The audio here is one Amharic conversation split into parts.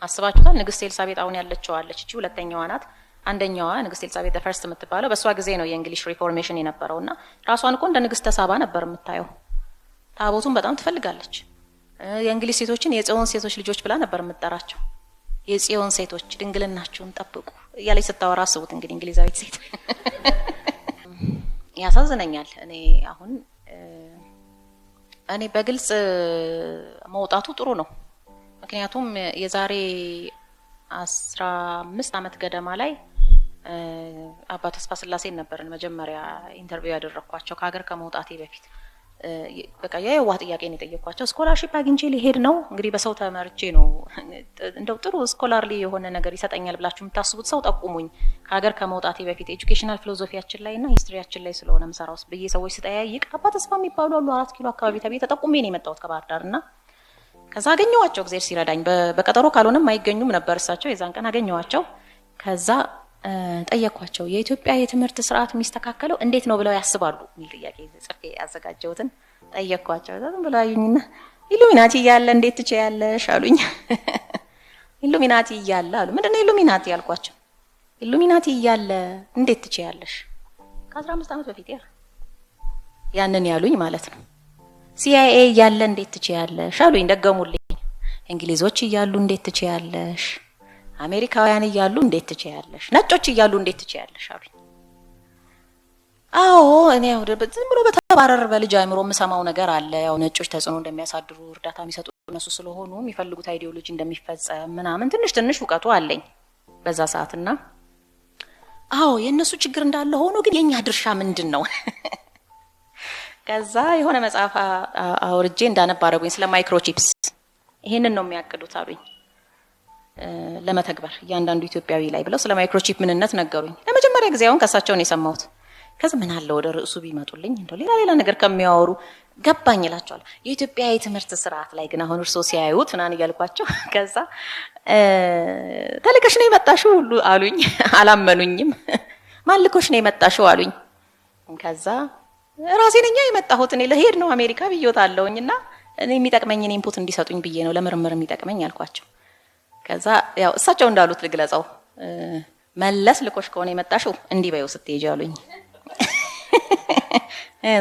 አስባችሁታል? ንግስት ኤልሳቤጥ አሁን ያለችው አለች። እቺ ሁለተኛዋ ናት። አንደኛዋ ንግስት ኤልሳቤጥ first የምትባለው በእሷ ጊዜ ነው የ English Reformation የነበረው እና ራሷን እኮ እንደ ንግስተ ሳባ ነበር የምታየው። ታቦቱን በጣም ትፈልጋለች። የእንግሊዝ ሴቶችን የጽዮን ሴቶች ልጆች ብላ ነበር የምትጠራቸው። የጽዮን ሴቶች ድንግልናችሁን ጠብቁ እያለች ስታወራ አስቡት እንግዲህ እንግሊዛዊት ሴት። ያሳዝነኛል። እኔ አሁን እኔ በግልጽ መውጣቱ ጥሩ ነው። ምክንያቱም የዛሬ 15 ዓመት ገደማ ላይ አባ ተስፋ ስላሴን ነበርን መጀመሪያ interview ያደረግኳቸው ከሀገር ከመውጣቴ በፊት። በቃ የየዋህ ጥያቄ ነው የጠየኳቸው። Scholarship አግኝቼ ሊሄድ ነው እንግዲህ በሰው ተመርቼ ነው፣ እንደው ጥሩ scholarly የሆነ ነገር ይሰጠኛል ብላችሁ የምታስቡት ሰው ጠቁሙኝ፣ ከሀገር ከመውጣቴ በፊት educational philosophy ያችን ላይ እና history ያችን ላይ ስለሆነ ምሰራው ብዬ ሰዎች ስጠያይቅ አባ ተስፋ የሚባሉ አሉ 4 ኪሎ አካባቢ ተብዬ ተጠቁሜ ነው የመጣሁት ከባህር ዳር። እና ከዛ አገኘኋቸው። እግዚአብሔር ሲረዳኝ በቀጠሮ ካልሆነም አይገኙም ነበር እሳቸው። የዛን ቀን አገኘኋቸው። ከዛ ጠየኳቸው። የኢትዮጵያ የትምህርት ስርዓት የሚስተካከለው እንዴት ነው ብለው ያስባሉ የሚል ጥያቄ ጽፌ ያዘጋጀሁትን ጠየኳቸው። ዝም ብለው አዩኝና ኢሉሚናቲ እያለ እንዴት ትችያለሽ አሉኝ። ኢሉሚናቲ እያለ አሉ። ምንድን ነው ኢሉሚናቲ አልኳቸው። ኢሉሚናቲ እያለ እንዴት ትችያለሽ? ከ15 ዓመት በፊት ያንን ያሉኝ ማለት ነው። CIA እያለ እንዴት ትችያለሽ አሉኝ፣ ደገሙልኝ። እንግሊዞች እያሉ እንዴት ትችያለሽ? አሜሪካውያን እያሉ እንዴት ትችያለሽ? ነጮች እያሉ እንዴት ትችያለሽ አሉኝ። አዎ፣ እኔ ያው ዝም ብሎ በተባረር በልጅ አእምሮ የምሰማው ነገር አለ። ያው ነጮች ተጽዕኖ እንደሚያሳድሩ፣ እርዳታ የሚሰጡ እነሱ ስለሆኑ የሚፈልጉት ideology እንደሚፈጸም ምናምን ትንሽ ትንሽ እውቀቱ አለኝ በዛ ሰዓትና አዎ፣ የእነሱ ችግር እንዳለ ሆኖ ግን የእኛ ድርሻ ምንድን ነው? ከዛ የሆነ መጽሐፍ አውርጄ እንዳነብ አደረጉኝ ስለ microchips። ይሄንን ነው የሚያቅዱት አሉኝ ለመተግበር እያንዳንዱ ኢትዮጵያዊ ላይ ብለው ስለ microchip ምንነት ነገሩኝ። ለመጀመሪያ ጊዜ አሁን ከእሳቸው ነው የሰማሁት። ከዛ ምን አለ ወደ ርዕሱ ቢመጡልኝ፣ እንደው ሌላ ሌላ ነገር ከሚያወሩ፣ ገባኝ እላቸዋለሁ። የኢትዮጵያ የትምህርት ስርዓት ላይ ግን አሁን እርስዎ ሲያዩት ምናምን እያልኳቸው፣ ከዛ ተልከሽ ነው የመጣሽው ሁሉ አሉኝ። አላመኑኝም። ማን ልኮሽ ነው የመጣሽው አሉኝ። ከዛ ራሴ ነኛ የመጣሁት፣ እኔ ልሄድ ነው አሜሪካ ብዬዎታለሁኝ እና እኔ የሚጠቅመኝን input እንዲሰጡኝ ብዬ ነው፣ ለምርምር የሚጠቅመኝ አልኳቸው። ከዛ ያው እሳቸው እንዳሉት ልግለጸው፣ መለስ ልኮሽ ከሆነ የመጣሽው እንዲህ በይው ስትሄጂ አሉኝ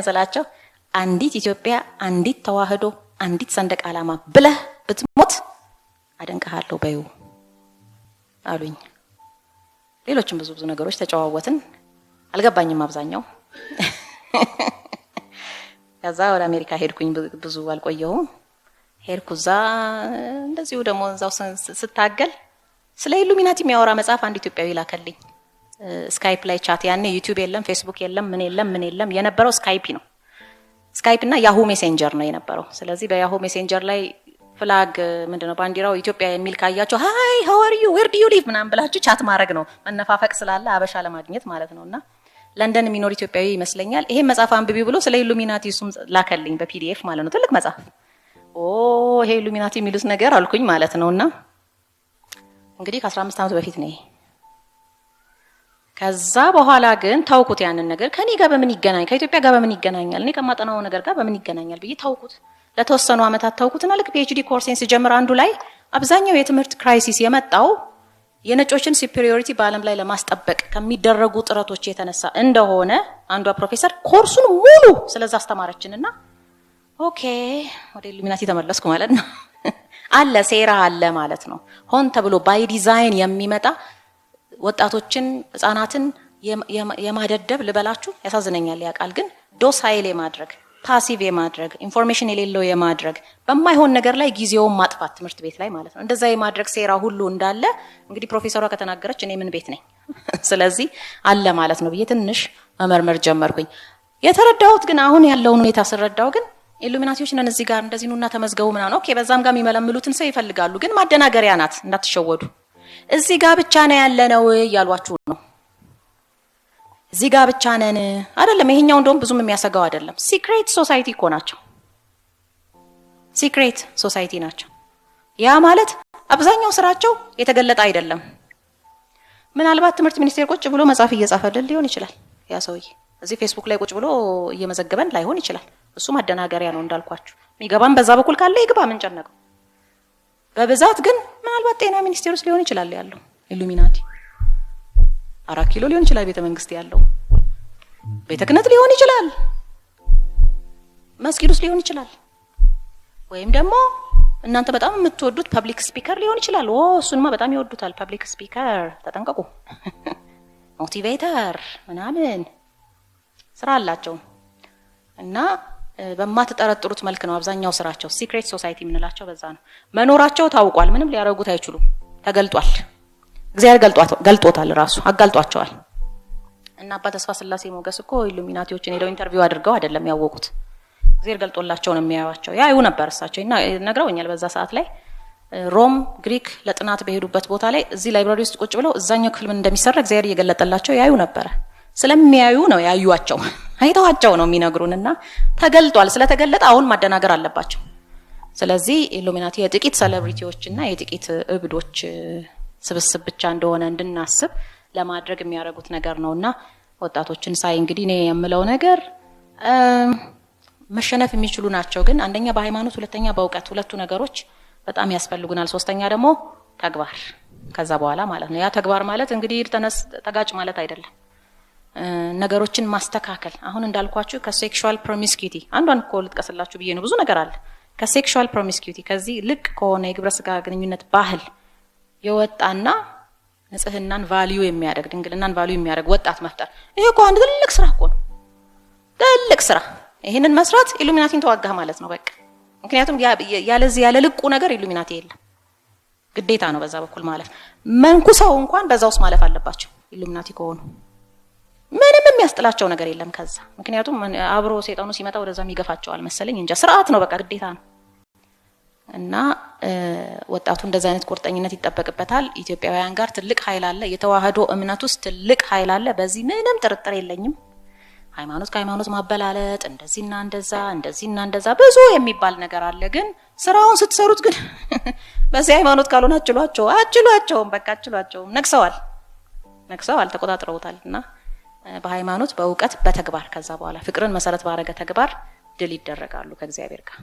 ስላቸው፣ አንዲት ኢትዮጵያ፣ አንዲት ተዋህዶ፣ አንዲት ሰንደቅ ዓላማ ብለህ ብትሞት አደንቅሃለሁ በይው አሉኝ። ሌሎችም ብዙ ብዙ ነገሮች ተጨዋወትን። አልገባኝም አብዛኛው። ከዛ ወደ አሜሪካ ሄድኩኝ። ብዙ አልቆየሁም። ሄድኩ፣ እዛ እንደዚሁ ደግሞ እዛው ስታገል ስለ ኢሉሚናቲ የሚያወራ መጽሐፍ አንድ ኢትዮጵያዊ ላከልኝ። Skype ላይ chat፣ ያኔ YouTube የለም፣ ፌስቡክ የለም፣ ምን የለም፣ ምን የለም። የነበረው Skype ነው። Skype እና Yahoo Messenger ነው የነበረው። ስለዚህ በ Yahoo Messenger ላይ flag ምንድነው ባንዲራው ኢትዮጵያ የሚል ካያችሁ "Hi, how are you? Where do you live?" ምናምን ብላችሁ chat ማድረግ ነው፣ መነፋፈቅ ስላለ አበሻ ለማግኘት ማለት ነው። እና ለንደን የሚኖር ኢትዮጵያዊ ይመስለኛል። ይሄን መጽሐፍ አንብቢ ብሎ ስለ ኢሉሚናቲ እሱም ላከልኝ በ PDF ማለት ነው። ትልቅ መጽሐፍ። ኦ፣ ይሄ ኢሉሚናቲ የሚሉት ነገር አልኩኝ ማለት ነው። እና እንግዲህ ከ15 ዓመት በፊት ነው ይሄ። ከዛ በኋላ ግን ታውኩት ያንን ነገር፣ ከኔ ጋር በምን ይገናኝ፣ ከኢትዮጵያ ጋር በምን ይገናኛል፣ እኔ ከማጠናው ነገር ጋር በምን ይገናኛል ብዬ ታውኩት። ለተወሰኑ ዓመታት ታውኩትና ልክ PhD course ኤን ስጀምር አንዱ ላይ አብዛኛው የትምህርት crisis የመጣው የነጮችን superiority በዓለም ላይ ለማስጠበቅ ከሚደረጉ ጥረቶች የተነሳ እንደሆነ አንዷ ፕሮፌሰር ኮርሱን ሙሉ ስለዛ አስተማረችንና okay፣ ወደ ኢሉሚናቲ ተመለስኩ ማለት ነው። አለ፣ ሴራ አለ ማለት ነው። ሆን ተብሎ by design የሚመጣ ወጣቶችን ህጻናትን የማደደብ ልበላችሁ፣ ያሳዝነኛል ያ ቃል፣ ግን docile የማድረግ፣ passive የማድረግ፣ information የሌለው የማድረግ፣ በማይሆን ነገር ላይ ጊዜውን ማጥፋት ትምህርት ቤት ላይ ማለት ነው። እንደዛ የማድረግ ሴራ ሁሉ እንዳለ እንግዲህ ፕሮፌሰሯ ከተናገረች እኔ ምን ቤት ነኝ? ስለዚህ አለ ማለት ነው ብዬ ትንሽ መመርመር ጀመርኩኝ። የተረዳሁት ግን አሁን ያለውን ሁኔታ ስረዳው ግን ኢሉሚናቲዎች ነን እዚህ ጋር እንደዚህ ኑና ተመዝገቡ ምናምን፣ okay፣ በዛም ጋር የሚመለምሉትን ሰው ይፈልጋሉ። ግን ማደናገሪያ ናት፣ እንዳትሸወዱ። እዚህ ጋር ብቻ ነው ያለነው እያሏችሁ ነው። እዚህ ጋር ብቻ ነን አይደለም። ይሄኛው እንደውም ብዙም የሚያሰጋው አይደለም። Secret society እኮ ናቸው። Secret society ናቸው። ያ ማለት አብዛኛው ስራቸው የተገለጠ አይደለም። ምናልባት ትምህርት ሚኒስቴር ቁጭ ብሎ መጽሐፍ እየጻፈልን ሊሆን ይችላል። ያ ሰውዬ እዚህ ፌስቡክ ላይ ቁጭ ብሎ እየመዘገበን ላይሆን ይችላል። እሱ ማደናገሪያ ነው እንዳልኳችሁ። የሚገባም በዛ በኩል ካለ ይግባ፣ ምን ጨነቀው? በብዛት ግን ምናልባት ጤና ሚኒስቴር ውስጥ ሊሆን ይችላል ያለው ኢሉሚናቲ፣ 4 ኪሎ ሊሆን ይችላል ቤተ መንግስት ያለው፣ ቤተ ክህነት ሊሆን ይችላል፣ መስጊድ ውስጥ ሊሆን ይችላል፣ ወይም ደግሞ እናንተ በጣም የምትወዱት public speaker ሊሆን ይችላል። ኦ እሱንማ በጣም ይወዱታል። Public speaker ተጠንቀቁ፣ motivator ምናምን ስራ አላቸው እና በማትጠረጥሩት መልክ ነው አብዛኛው ስራቸው። Secret society የምንላቸው በዛ ነው። መኖራቸው ታውቋል። ምንም ሊያደርጉት አይችሉም። ተገልጧል። እግዚአብሔር ገልጦታል፣ ራሱ አጋልጧቸዋል። እና አባ ተስፋ ስላሴ ሞገስ እኮ ኢሉሚናቲዎችን ሄደው interview አድርገው አይደለም ያወቁት። እግዚአብሔር ገልጦላቸው ነው የሚያዩዋቸው። ያዩ ነበር እሳቸው እና ነግረውኛል። በዛ ሰዓት ላይ ሮም ግሪክ ለጥናት በሄዱበት ቦታ ላይ እዚህ library ውስጥ ቁጭ ብለው እዛኛው ክፍል ምን እንደሚሰራ እግዚአብሔር እየገለጠላቸው ያዩ ነበረ። ስለሚያዩ ነው ያዩዋቸው፣ አይተዋቸው ነው የሚነግሩን። እና ተገልጧል። ስለተገለጠ አሁን ማደናገር አለባቸው። ስለዚህ ኢሉሚናቲ የጥቂት celebrity ዎች እና የጥቂት እብዶች ስብስብ ብቻ እንደሆነ እንድናስብ ለማድረግ የሚያደርጉት ነገር ነው። እና ወጣቶችን ሳይ እንግዲህ እኔ የምለው ነገር መሸነፍ የሚችሉ ናቸው። ግን አንደኛ በሃይማኖት፣ ሁለተኛ በእውቀት፣ ሁለቱ ነገሮች በጣም ያስፈልጉናል። ሶስተኛ ደግሞ ተግባር፣ ከዛ በኋላ ማለት ነው። ያ ተግባር ማለት እንግዲህ ተነስ ተጋጭ ማለት አይደለም። ነገሮችን ማስተካከል፣ አሁን እንዳልኳችሁ ከ sexual promiscuity አንዷን እኮ ልጥቀስላችሁ ብዬ ነው። ብዙ ነገር አለ። ከ sexual promiscuity፣ ከዚህ ልቅ ከሆነ የግብረ ስጋ ግንኙነት ባህል የወጣና ንጽህናን value የሚያደርግ፣ ድንግልናን value የሚያደርግ ወጣት መፍጠር፣ ይሄ እኮ አንድ ትልቅ ስራ እኮ ነው። ትልቅ ስራ። ይሄንን መስራት ኢሉሚናቲን ተዋጋህ ማለት ነው በቃ። ምክንያቱም ያለዚህ ያለ ልቁ ነገር ኢሉሚናቲ የለም። ግዴታ ነው በዛ በኩል ማለፍ። መንኩሰው እንኳን በዛ ውስጥ ማለፍ አለባቸው ኢሉሚናቲ ከሆኑ። ምንም የሚያስጥላቸው ነገር የለም ከዛ። ምክንያቱም አብሮ ሰይጣኑ ሲመጣ ወደዛም ይገፋቸዋል መሰለኝ እንጃ። ስርዓት ነው በቃ፣ ግዴታ ነው። እና ወጣቱ እንደዚህ አይነት ቁርጠኝነት ይጠበቅበታል። ኢትዮጵያውያን ጋር ትልቅ ኃይል አለ። የተዋህዶ እምነት ውስጥ ትልቅ ኃይል አለ። በዚህ ምንም ጥርጥር የለኝም። ሃይማኖት ከሃይማኖት ማበላለጥ፣ እንደዚህና እንደዛ፣ እንደዚህና እንደዛ ብዙ የሚባል ነገር አለ። ግን ስራውን ስትሰሩት ግን በዚህ ሃይማኖት ካልሆነ አችሏቸው አችሏቸውም፣ በቃ አችሏቸውም። ነግሰዋል፣ ነግሰዋል፣ ተቆጣጥረውታል። እና በሃይማኖት፣ በእውቀት፣ በተግባር፣ ከዛ በኋላ ፍቅርን መሰረት ባረገ ተግባር ድል ይደረጋሉ ከእግዚአብሔር ጋር።